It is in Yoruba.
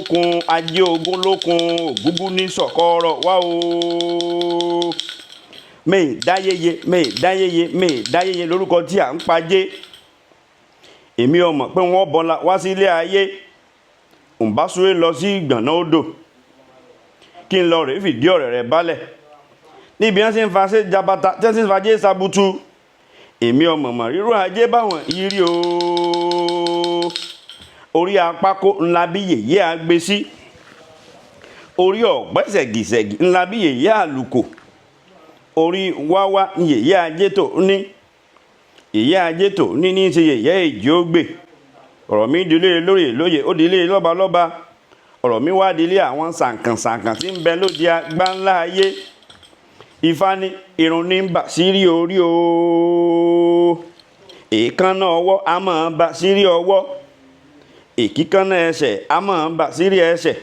Lókun ajé ogún lókun ògúngún ní sọ̀kọ́rọ̀ wá o. Mẹ́ẹ̀dáyéye, mẹ́ẹ̀dáyéye, mẹ́ẹ̀dáyéye lórúkọ tí à ń pajé. Èmi ọmọ pé wọ́n bọ́lá wá sílé ayé, ǹbá súré lọ sí ìgbọ̀nà odò kí n lọ rèé fìdí ọ̀rẹ́ rẹ̀ balẹ̀ níbi wọ́n ṣe ń fa ṣe jabata tí wọ́n ṣe ń fa jẹ́ sabutu. Èmi ọmọ mọ̀ rírú ajé báwọn yìí rí o. Orí apákó ńlá bí yèyé àgbé sí, orí ọ̀pẹ́ ṣẹ̀gìṣẹ̀gì ńlá bí yèyé àlùkò, orí wáwá ní yèyé ajé tó ní, yèyé ajé tó ní ní ṣe yèyé èjì ó gbè. Ọ̀rọ̀ mi dilé lórí lóye, ó dilé lọ́balọ́ba, ọ̀rọ̀ mi wá dilé àwọn sànkànsànkàn tí ń bẹ lóde agbáńlá ayé. Ifá ní irun ní bà sírí orí o, èékánná ọwọ́ a máa bà sírí ọwọ́, èkíkánná ẹsẹ̀ a máa bà sírí ẹsẹ̀.